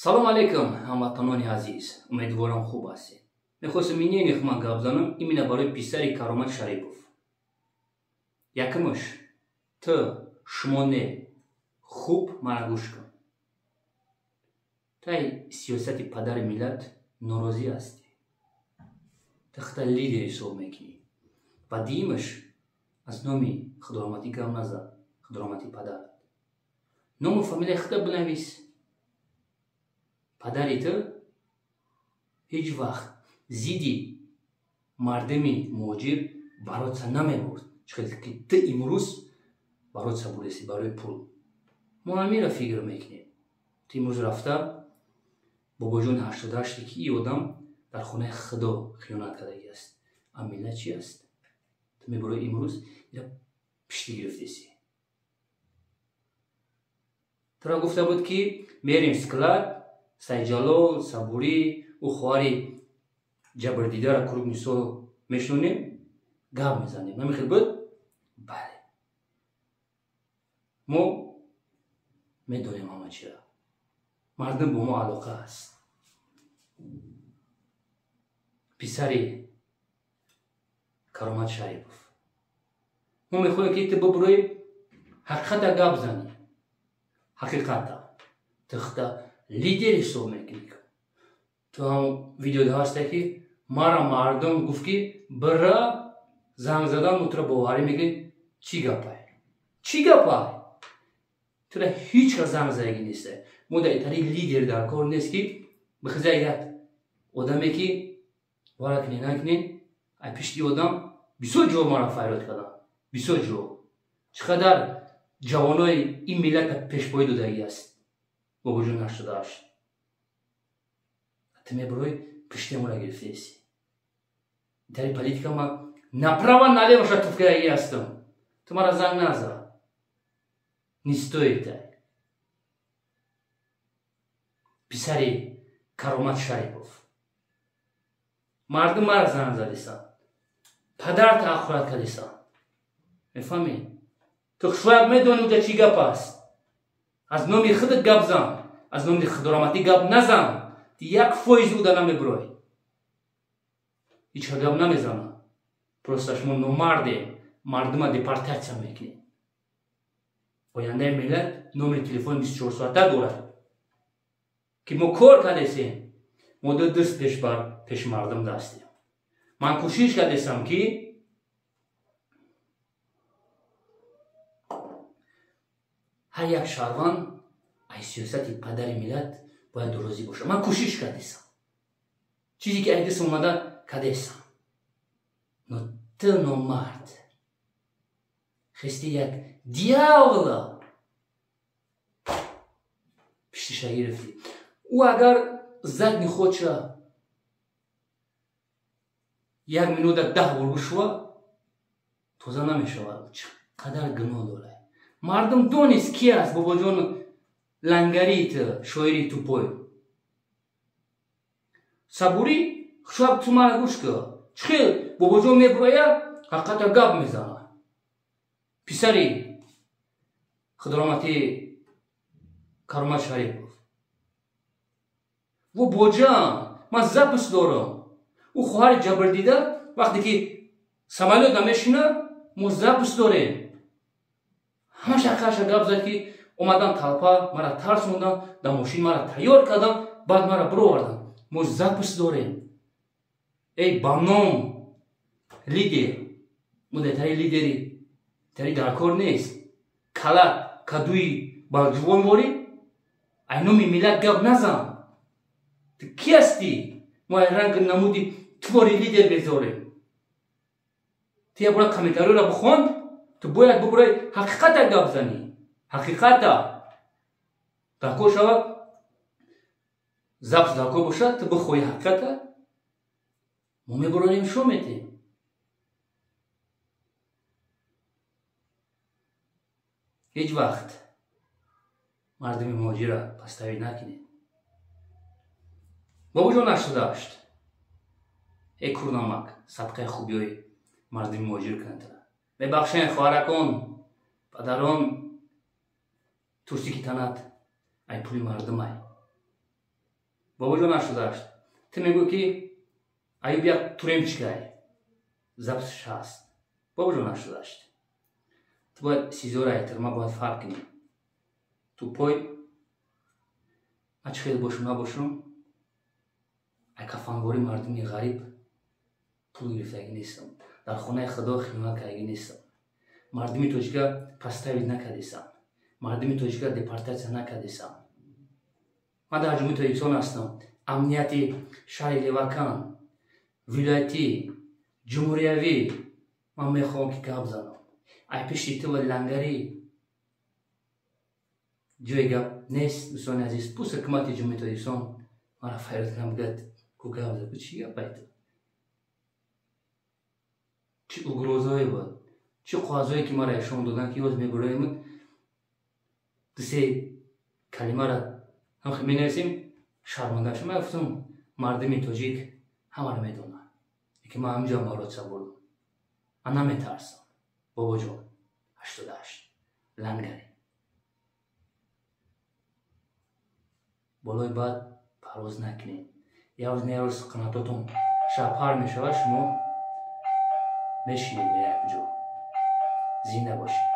Салом алейкум, ҳамватанони азиз. Умедворам, хуб ҳастед. Мехостам миненех ман гап занам именно барои писари Каромат Шарипов. Якумаш, ту шумо не, хуб мара гӯш кун. Тай сиёсати падари миллат норозӣ ҳастӣ. Ту худта лидер ҳисоб мекунӣ. Ва дуюмаш, аз номи Худораҳматӣ гап назан, Худораҳматӣ падарат. Ному фамилияи худта бинавис. Падари ту ҳеҷ вақт зидди мардуми муҳоҷир бороться намебурд, чӣ ки ту имрӯз бороться бурдеси барои пул. Мо ҳаминро фикр мекунем. Ту имрӯз рафта бобоҷони 88, ки ин одам дар хонаи Худо хиёнат кардагӣ аст, а миллат чи аст? Ту мебурои, имрӯз ира пишти гирифтеси. Тура гуфта буд, ки мерем склад, Сайҷалол, Сабурӣ, ӯ хоҳари ҷабрдидаро круг мисол мешунонем, гап мезанем. Намихел буд? Бале, мо медонем ҳама чира. Мардум бо мо алоқа аст. Писари Каромат Шарипов, мо мехоҳем, ки ту бубурӯи, ҳақиқата гап занӣ. Ҳақиқата ту худта лидер ҳисоб мекунӣ. Ту ҳам видеода ҳаста, ки мара мардум гуфт, ки бира занг задан, мо тура боварӣ мекунем. Чӣ гапай, чӣ гапай? Тура ҳеҷ кас занг задагӣ неста. Мо дар итари лидер дар кор нест, ки бихиза як одаме, ки вара кунӣ, накунӣ. Ай пишти одам бисёр ҷо мара фарёд кардам, бисёр ҷо. Чӣ қадар ҷавонои ин миллата пешпоӣ додагӣ аст бобоҷон 88. Ту мебурои, пишти амора гирифтаеси. Итари политика ма направо налево ша туфкаягӣ ҳастам. Ту мара занг наза, не стоит. Писари Каромат Шарипов, мардум мара занг задисан, падарта ахурат кардисан, мефаҳмӣ? Ту шояд медонӣ, уҷа чӣ гап аст. Аз номи худат гап зан, аз номи Худораҳматӣ гап назан. Ту 1% уда намебурой, ҳеҷ гап намезана. Просто шумо номарде, мардума депортатсия мекунед. Ояндаи миллат номери телефони 24 соата дорад, ки мо кор кардесем. Мо ду даст пеш бар пеши мардум дастем. Ман кӯшиш кардесам, ки ҳар як шаҳрванд аз сиёсати падари миллат бояд розӣ бошад. Ман кӯшиш кардесам, чизе ки аз даст омада кардесам. Но ту номард хести, як дьявола пиштиша гирифтӣ. Ӯ агар задний ходша як минута 10 бор бишува, тоза намешавад. Чӣ қадар гуноҳ дорад. Мардум донист, ки аст бобоҷон лангарит, шоири тупой Сабурӣ. Шояд ту мара гӯш кӣ, чӣ хел бобоҷон мебуроя, ҳақиқата гап мезанад. Писари Худораҳматӣ Каромат Шарипов, во боҷан, ман запись дорам. Ӯ хоҳари ҷабрдида вақте ки самолёт намешина, мо запись дорем. Ҳамаш ҳақиқатша гап зад, ки омадан толпа, мара тарсондан, дар мошин мара тайёр кардан, баъд мара бировардан. Мо запись дорем. Эй, ба ном лидер, мо дар тари лидери тари дар кор нест. Калат кадуи балҷувон ворӣ, ай номи миллат гап назан. Ту ки ҳастӣ? Мо ай ранги намуди твори лидер безорем. Ту як бора комментариёро бихон. Ту бояд бубурои, ҳақиқата гап занӣ. Ҳақиқата дар кор шавад, запись дар кор бошад, ту бихоҳӣ ҳақиқата, мо мебуронем, шо метем. Ҳеҷ вақт мардуми муҳоҷира паставӣ накунед. Бобоҷон 88, э курнамак, садқаи хубиҳои мардуми муҳоҷир кунад. Мебахшен, хоҳаракон, падарон, турси ки танат ай пули мардумай. Бобоҷон 88, ту мегӯй, ки Аюб як тюремщик ай, запись ш ҳаст. Бобоҷон 88, ту бояд СИЗО ра, тюрьма бояд фарқ кунӣ. Тупой, ман чӣ хел бошум набошум, ай кафанбори мардуми ғариб пул гирифтагӣ нестам, дар хонаи худо хиёнат кардагӣ нестам, мардуми тоҷика подставить накардесам, мардуми тоҷика депортатсия накардесам. Ман дар Ҷумҳурии Тоҷикистон ҳастам. Амнияти шаҳри Левакан, вилоятӣ, ҷумҳуриявӣ, ман мехоҳам, ки гап занам. Ай пишти ту ва лангарӣ ҷои гап нест. Дӯстони азиз, пусть ҳукумати Ҷумҳурии Тоҷикистон мара фарёд кунам, бигӯяд: «Ку гап зад». Чӣ гап ай ту? Чӣ угроза ое буд, чӣ қоғазое, ки мара ишон доданд, ки ёз мебуроем, дусе калимара менависем, шарманда шум. Ман гуфтам, мардуми тоҷик ҳамаро медонад, ки ман ҳаминҷо бороться бурдам, ман наметарсам. Бобоҷон 88 лангари, болои бад парвоз накунед. Як рӯз, не, як рӯз қанатотон шабпар мешавад, шумо мешинед як ҷо. Зинда бошед.